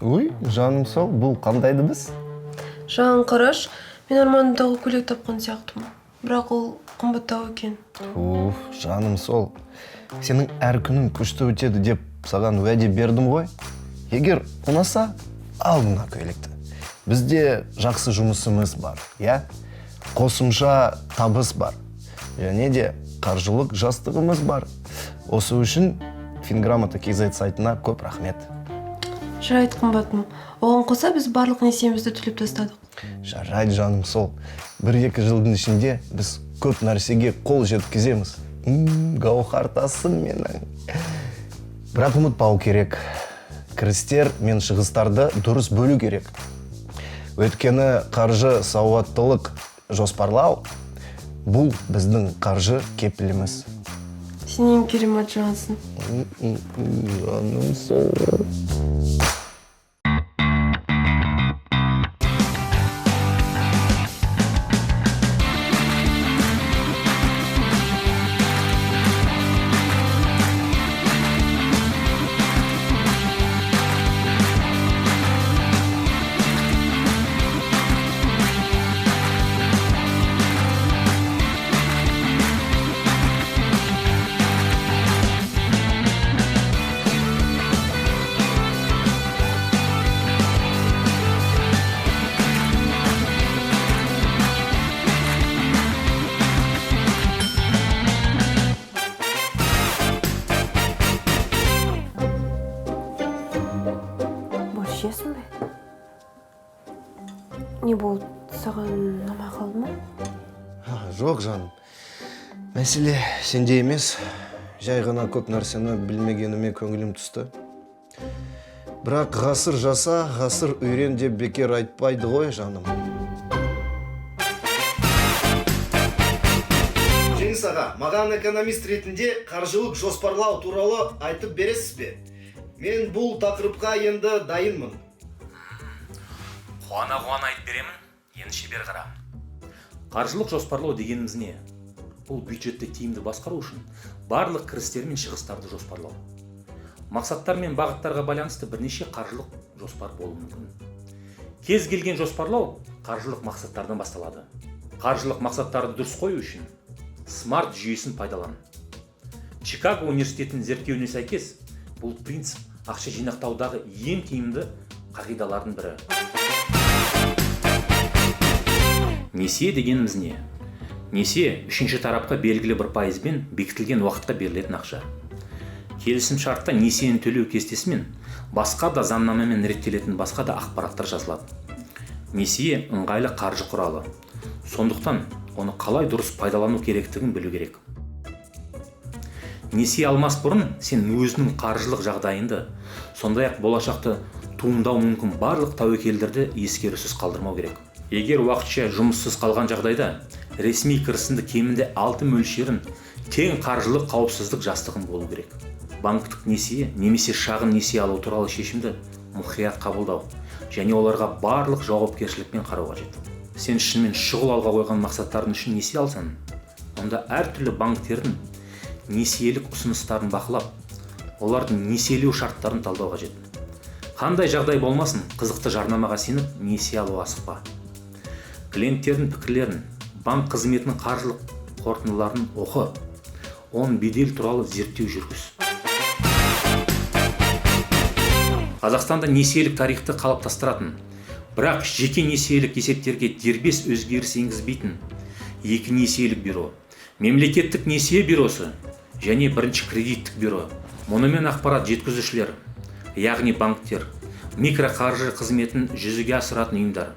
Ой, жаным сол, бұл қандай дыбыс? Жан, қараш, мен арманымдағы көйлек тапқан сияқтымын. Бірақ ол қымбаттау екен. Уф, жаным сол. Сенің әр күнің күшті өтеді деп саған уәде бердім ғой. Егер ұнаса, ал мына көйлекті. Бізде жақсы жұмысымыз бар, иә? Қосымша табыс бар. Және де қаржылық жастығымыз бар. Осы үшін Финграмота KZ сайтына көп рахмет. Жарайды, қымбатым. Оған қоса біз барлық несиемізді төлеп тастадық. Жарайды, жаным сол. 1-2 жылдың ішінде біз көп нәрсеге қол жеткіземіз. Гауһар тасым менің. Бірақ ұмытпау керек. Кірістер мен шығыстарды дұрыс бөлу керек. Өйткені қаржы сауаттылық жоспарлау бұл біздің қаржы кепіліміз. Сен ең керемет жансың. Жаным сол. Борщ жейсің бе? Не болды, саған ұнамай қалды ма? Жоқ, жаным. Мәселе сенде емес. Жай ғана көп нәрсені білмегеніме көңілім түсті. Бірақ ғасыр жаса, ғасыр үйрен деп бекер айтпайды ғой, жаным. Жеңіс аға, маған экономист ретінде қаржылық жоспарлау туралы айтып бересіз бе? Мен бұл тақырыпқа енді дайынмын. Қуана-қуана айтып беремін, енді шебер қара. Қаржылық жоспарлау дегеніміз не? Бұл бюджетті тиімді басқару үшін барлық кірістер мен шығыстарды жоспарлау. Мақсаттар мен бағыттарға байланысты бірнеше қаржылық жоспар болуы мүмкін. Кез келген жоспарлау қаржылық мақсаттардан басталады. Қаржылық мақсаттарды дұрыс қою үшін SMART жүйесін пайдалан. Чикаго университетінің зерттеуіне сәйкес, бұл принцип ақша жинақтаудағы ең тиімді қағидалардың бірі. Несие дегеніміз не? Несие үшінші тарапқа белгілі бір пайызбен бекітілген уақытқа берілетін ақша. Келісім шартта несиені төлеу кестесімен басқа да заңнамамен реттелетін басқа да ақпараттар жазылады. Несие ыңғайлы қаржы құралы. Сондықтан оны қалай дұрыс пайдалану керектігін білу керек. Несие алмас бұрын сен өзіңнің қаржылық жағдайыңды, сондай-ақ болашақты туындау мүмкін барлық тәуекелдерді ескерусіз қалдырмау керек. Егер уақытша жұмыссыз қалған жағдайда ресми кірісіңді кемінде 6 мөлшерін тең қаржылық қауіпсіздік жастығын болу керек. Банктік несие немесе шағын несие алу туралы шешімді мұқият қабылдау және оларға барлық жауапкершілікпен қарау қажет. Сен шынымен шұғыл алға қойған мақсаттарың үшін несие алсаң, онда әртүрлі банктердің несиелік ұсыныстарын бақылап, олардың несиелеу шарттарын талдау қажет. Қандай жағдай болмасын, қызықты жарнамаға сеніп несие алуға асықпа. Клиенттердің пікірлерін, банк қызметінің қаржылық қорытындыларын оқы, оның бедел туралы зерттеу жүргіз. Қазақстанда несиелік тарихты қалыптастыратын, бірақ жеке несиелік есептерге дербес өзгеріс енгізбейтін екі несиелік бюро, мемлекеттік несие бюросы және бірінші кредиттік бюро. Мұнымен ақпарат жеткізушілер, яғни банктер, микроқаржы қызметін жүзеге асыратын ұйымдар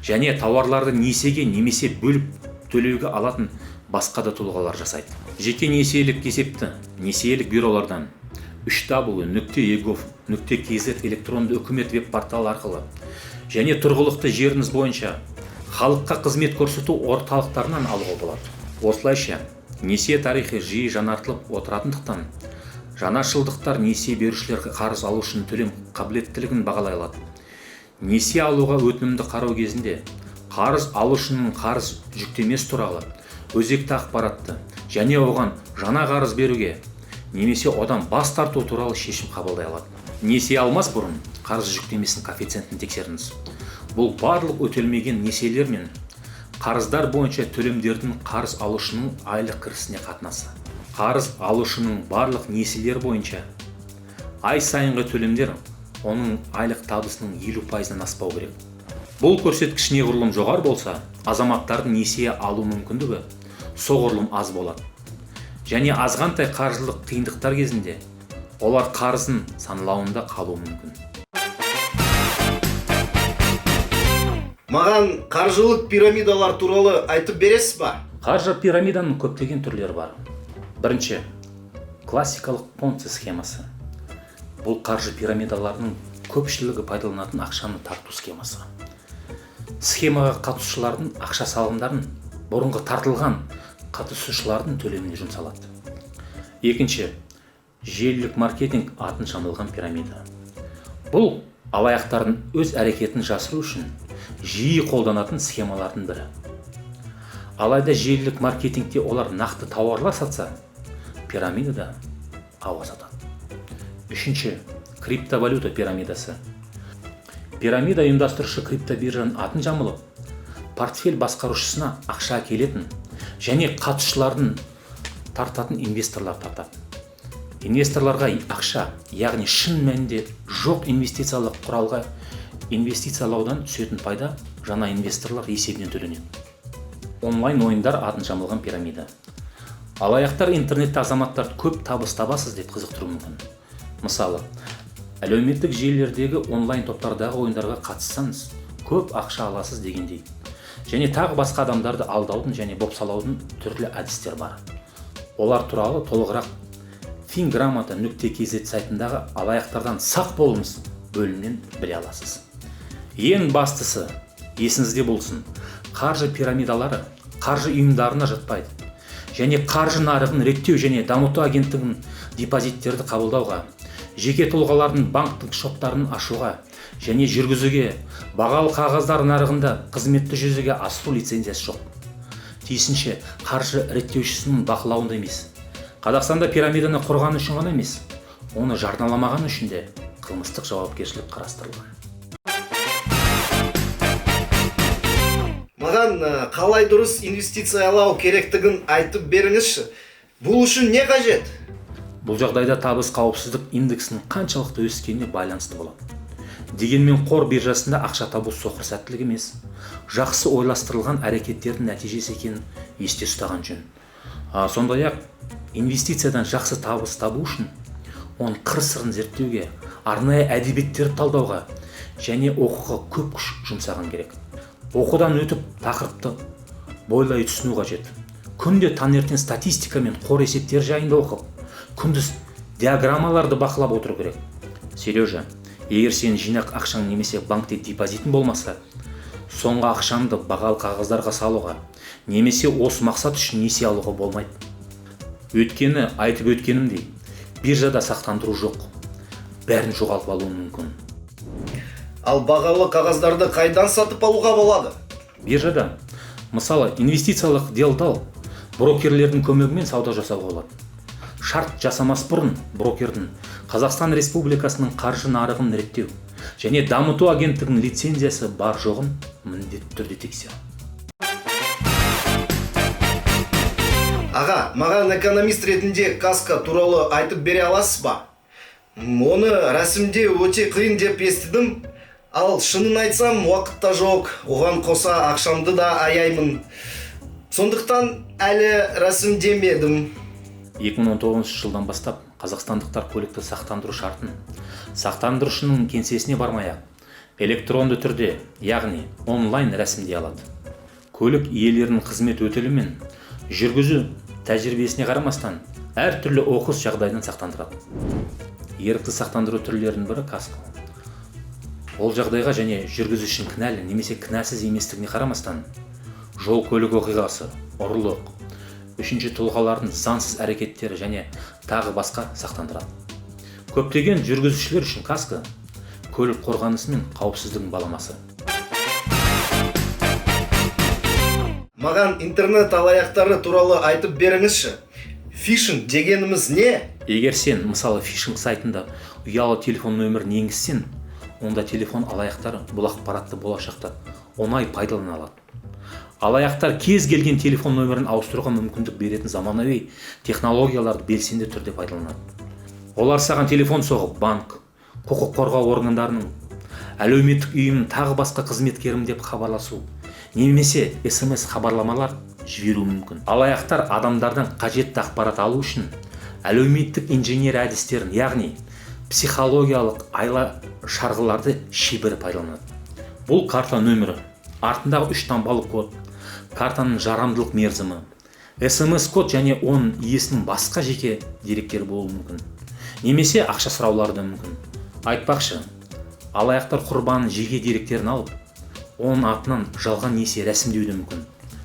және тауарларды несиеге немесе бөліп төлеуге алатын басқа да тұлғалар жасайды. Жеке несиелік есепті несиелік бюролардан үш w нүкте егов нүкте kz электронды үкімет веб-порталы арқылы және тұрғылықты жеріңіз бойынша халыққа қызмет көрсету орталықтарынан алуға болады. Осылайша, несие тарихы жиі жаңартылып отыратындықтан, жаңашылдықтар несие берушілер қарыз алушының төлем қабілеттілігін бағалай алады. Несие алуға өтінімді қарау кезінде қарыз алушының қарыз жүктемесі туралы өзекті ақпаратты және оған жаңа қарыз беруге Немесе одан бас тарту туралы шешім қабылдай алады. Несие алмас бұрын қарыз жүктемесінің коэффициентін тексеріңіз. Бұл барлық өтелмеген несиелер мен қарыздар бойынша төлемдердің қарыз алушының айлық кірісіне қатынасы. Қарыз алушының барлық несиелер бойынша ай сайынғы төлемдер оның айлық табысының 50%-ынан аспау керек. Бұл көрсеткіш неғұрлым жоғары болса, азаматтардың несие алу мүмкіндігі соғұрлым аз болады. Және азғантай қаржылық қиындықтар кезінде олар қарызын саналауында қалуы мүмкін. Маған қаржылық пирамидалар туралы айтып бересіз ба? Қаржы пирамиданың көптеген түрлері бар. Бірінші, классикалық Понци схемасы. Бұл қаржы пирамидаларының көпшілігі пайдаланатын ақшаны тарту схемасы. Схемаға қатысушылардың ақша салымдарын бұрынғы тартылған қатысушылардың төлеміне жұмсалады. Екінші, желілік маркетинг атын жамылған пирамида. Бұл алаяқтардың өз әрекетін жасыру үшін жиі қолданатын схемалардың бірі. Алайда желілік маркетингте олар нақты тауарлар сатса, пирамидада ауа сатады. Үшінші, криптовалюта пирамидасы. Пирамида ұйымдастырушы криптобиржаның атын жамылып, портфель басқарушысына ақша әкелетін және қатысушылардың тартатын инвесторлар тартады. Инвесторларға ақша, яғни шын мәнінде жоқ инвестициялық құралға инвестициялаудан түсетін пайда жаңа инвесторлар есебінен төленеді. Онлайн ойындар атын жамылған пирамида. Алаяқтар интернетте азаматтарды көп табыс табасыз деп қызықтыруы мүмкін. Мысалы, әлеуметтік желілердегі онлайн топтардағы ойындарға қатыссаңыз, көп ақша аласыз дегендей. Және тағы басқа адамдарды алдаудың және бопсалаудың түрлі әдістері бар. Олар туралы толығырақ fingramota.kz сайтындағы алаяқтардан сақ болыңыз бөлімінен біле аласыз. Ең бастысы, есіңізде болсын, қаржы пирамидалары қаржы ұйымдарына жатпайды және қаржы нарығын реттеу және дамыту агенттігінің депозиттерді қабылдауға, жеке тұлғалардың банктік шоттарын ашуға және жүргізуге, бағалы қағаздар нарығында қызметті жүзеге асыру лицензиясы жоқ. Тиісінше, қаржы реттеушісінің бақылауында емес. Қазақстанда пирамиданы құрған үшін ғана емес, оны жарналамаған үшін де қылмыстық жауапкершілік қарастырылған. Маған қалай дұрыс инвестициялау керектігін айтып беріңізші. Бұл үшін не қажет? Бұл жағдайда табыс қауіпсіздік индексінің қаншалықты өскеніне байланысты болады. Дегенмен қор биржасында ақша табу соқыр сәттілік емес, жақсы ойластырылған әрекеттердің нәтижесі екенін есте ұстаған жөн. Сондай-ақ инвестициядан жақсы табыс табу үшін оның қыр-сырын зерттеуге, арнайы әдебиеттерді талдауға және оқуға көп күш жұмсаған керек. Оқудан өтіп тақырыпты бойлай түсіну қажет. Күнде таңертең статистика мен қор есептері жайында оқып, күндіз диаграммаларды бақылап отыру керек. Сережа, егер сенің жинақ ақшаң немесе банкте депозитің болмаса, соңғы ақшаңды бағалы қағаздарға салуға немесе осы мақсат үшін несие алуға болмайды. Өйткені айтып өткенімдей, биржада сақтандыру жоқ. Бәрін жоғалтып алуы мүмкін. Ал бағалы қағаздарды қайдан сатып алуға болады? Биржада, мысалы, инвестициялық делдал брокерлердің көмегімен сауда жасауға болады. Шарт жасамас бұрын брокердің Қазақстан Республикасының қаржы нарығын реттеу және дамыту агенттігінің лицензиясы бар жоғын міндетті түрде тексер. Аға, маған экономист ретінде каско туралы айтып бере аласыз ба? Оны рәсімдеу өте қиын деп естідім. Ал шынын айтсам, уақыт та жоқ, оған қоса ақшамды да аяймын. Сондықтан әлі рәсімдемедім. 2019 жылдан бастап қазақстандықтар көлікті сақтандыру шартын сақтандырушының кеңсесіне бармай-ақ электронды түрде, яғни онлайн рәсімдей алады. Көлік иелерінің қызмет өтілі мен жүргізу тәжірибесіне қарамастан әртүрлі оқыс жағдайдан сақтандырады. Ерікті сақтандыру түрлерінің бірі каско. Ол жағдайға және жүргізушінің кінәлі немесе кінәсіз еместігіне қарамастан жол көлік оқиғасы, ұрлық, үшінші тұлғалардың заңсыз әрекеттері және тағы басқа сақтандырады. Көптеген жүргізушілер үшін каско көлік қорғанысы мен қауіпсіздігінің баламасы. Маған интернет алаяқтары туралы айтып беріңізші. Фишинг дегеніміз не? Егер сен, мысалы, фишинг сайтында ұялы телефон нөмірін енгізсең, онда телефон алаяқтары бұл ақпаратты болашақта оңай пайдалана алады. Алаяқтар кез келген телефон нөмірін ауыстыруға мүмкіндік беретін заманауи технологияларды белсенді түрде пайдаланады. Олар саған телефон соғып, банк, құқық қорғау органдарының, әлеуметтік ұйымның тағы басқа қызметкерім деп хабарласу немесе СМС хабарламалар жіберуі мүмкін. Алаяқтар адамдардан қажетті ақпарат алу үшін әлеуметтік инженер әдістерін, яғни психологиялық айла шарғыларды шебер пайдаланады. Бұл карта нөмірі, артындағы 3 таңбалы код, картаның жарамдылық мерзімі, СМС код және оның иесінің басқа жеке деректері болуы мүмкін. Немесе ақша сұраулары да мүмкін. Айтпақшы, алаяқтар құрбанның жеке деректерін алып, оның атынан жалған несие рәсімдеуі де мүмкін.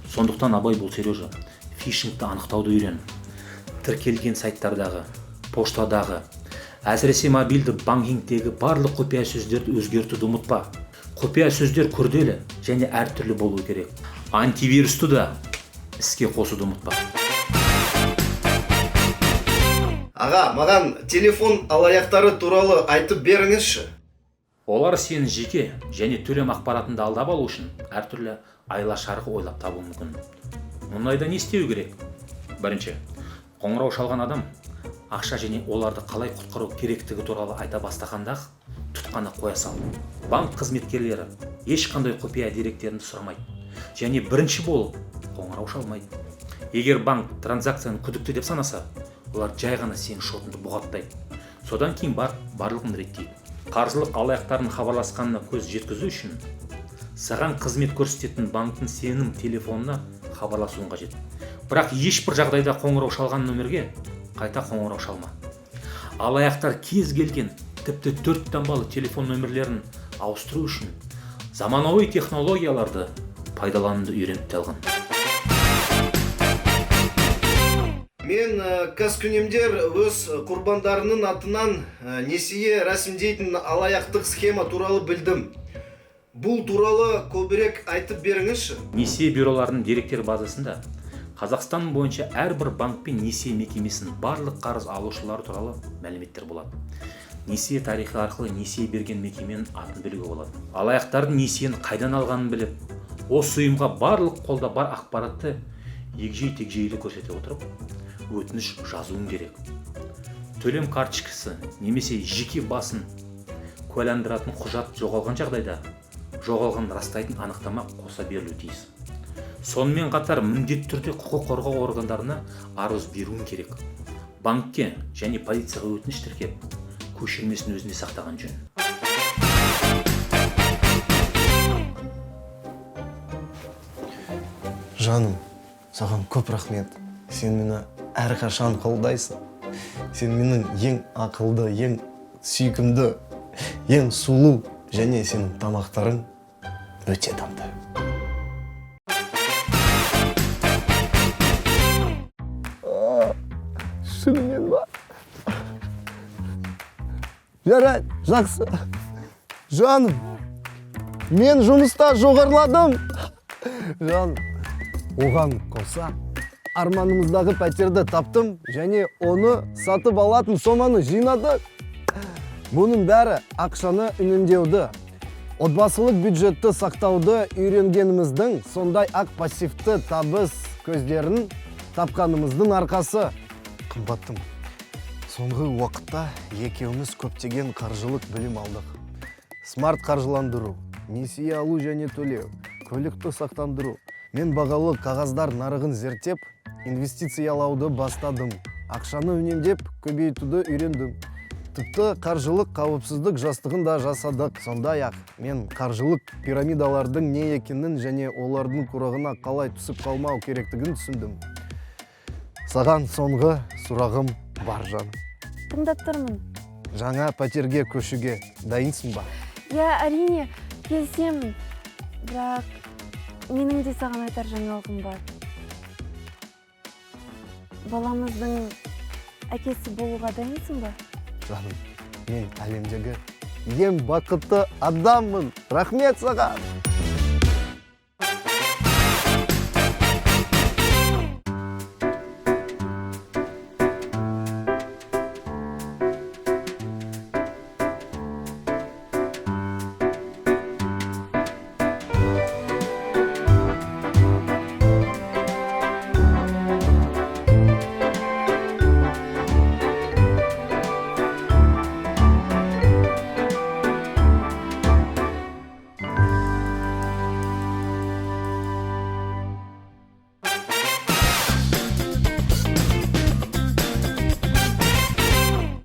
Сондықтан абай бол, Сережа, фишингті анықтауды үйрен. Тіркелген сайттардағы, поштадағы, әсіресе мобильді банкингтегі барлық құпия сөздерді өзгертуді ұмытпа. Құпия сөздер күрделі және әртүрлі болуы керек. Антивирусты да іске қосуды ұмытпа. Аға, маған телефон алаяқтары туралы айтып беріңізші. Олар сенің жеке және төлем ақпаратыңды алдап алу үшін әртүрлі айла шарғы ойлап табуы мүмкін. Мұндайда не істеу керек? Бірінші, қоңырау шалған адам ақша және оларды қалай құтқару керектігі туралы айта бастағанда-ақ тұтқаны қоя сал. Банк қызметкерлері ешқандай құпия деректерін сұрамайды және бірінші болып қоңырау шалмайды. Егер банк транзакцияны күдікті деп санаса, олар жай ғана сенің шотыңды бұғаттайды. Содан кейін барып барлығын реттейді. Қаржылық алаяқтардың хабарласқанына көз жеткізу үшін саған қызмет көрсететін банктің сенім телефонына хабарласуың қажет. Бірақ ешбір жағдайда қоңырау шалған нөмірге қайта қоңырау шалма. Алаяқтар кез келген, тіпті 4 таңбалы телефон нөмірлерін ауыстыру үшін заманауи технологияларды пайдалануды үйреніп те алған. Мен қаскүнемдер өз құрбандарының атынан несие рәсімдейтін алаяқтық схема туралы білдім. Бұл туралы көбірек айтып беріңізші. Несие бюроларының деректер базасында Қазақстан бойынша әрбір банк пен несие мекемесінің барлық қарыз алушылары туралы мәліметтер болады. Несие тарихы арқылы несие берген мекеменің атын білуге болады. Алаяқтардың несиені қайдан алғанын біліп, осы ұйымға барлық қолда бар ақпаратты егжей-тегжейлі көрсете отырып, өтініш жазуың керек. Төлем карточкасы немесе жеке басын куәландыратын құжат жоғалған жағдайда жоғалғанын растайтын анықтама қоса берілуі тиіс. Сонымен қатар міндетті түрде құқық қорғау органдарына арыз беруің керек. Банкке және полицияға өтініш тіркеп, көшірмесін өзінде сақтаған жөн. Жаным, саған көп рахмет. Сен мені әрқашан қолдайсың. Сен менің ең ақылды, ең сүйкімді, ең сұлу және сенің тамақтарың өте дәмді. Шынымен ба? Жарайды, жақсы. Жаным, мен жұмыста жоғарыладым. Жаным, оған қоса арманымыздағы пәтерді таптым және оны сатып алатын соманы жинадық. Бұның бәрі ақшаны үнемдеуді, отбасылық бюджетті сақтауды үйренгеніміздің, сондай-ақ пассивті табыс көздерін тапқанымыздың арқасы. Қымбаттым, соңғы уақытта екеуміз көптеген қаржылық білім алдық. Смарт қаржыландыру, несие алу және төлеу, көлікті сақтандыру. Мен бағалы қағаздар нарығын зерттеп, инвестициялауды бастадым. Ақшаны үнемдеп, көбейтуді үйрендім. Тіпті қаржылық қауіпсіздік жастығын да жасадық. Сондай-ақ мен қаржылық пирамидалардың не екенін және олардың құрығына қалай түсіп қалмау керектігін түсіндім. Саған соңғы сұрағым бар, жаным. Тыңдап тұрмын. Жаңа пәтерге көшуге дайынсың ба? Иә, әрине, келісемін. Бірақ менің де саған айтар жаңалығым бар. Баламыздың әкесі болуға дайынсың ба? Жаным, мен әлемдегі ең бақытты адаммын. Рахмет саған.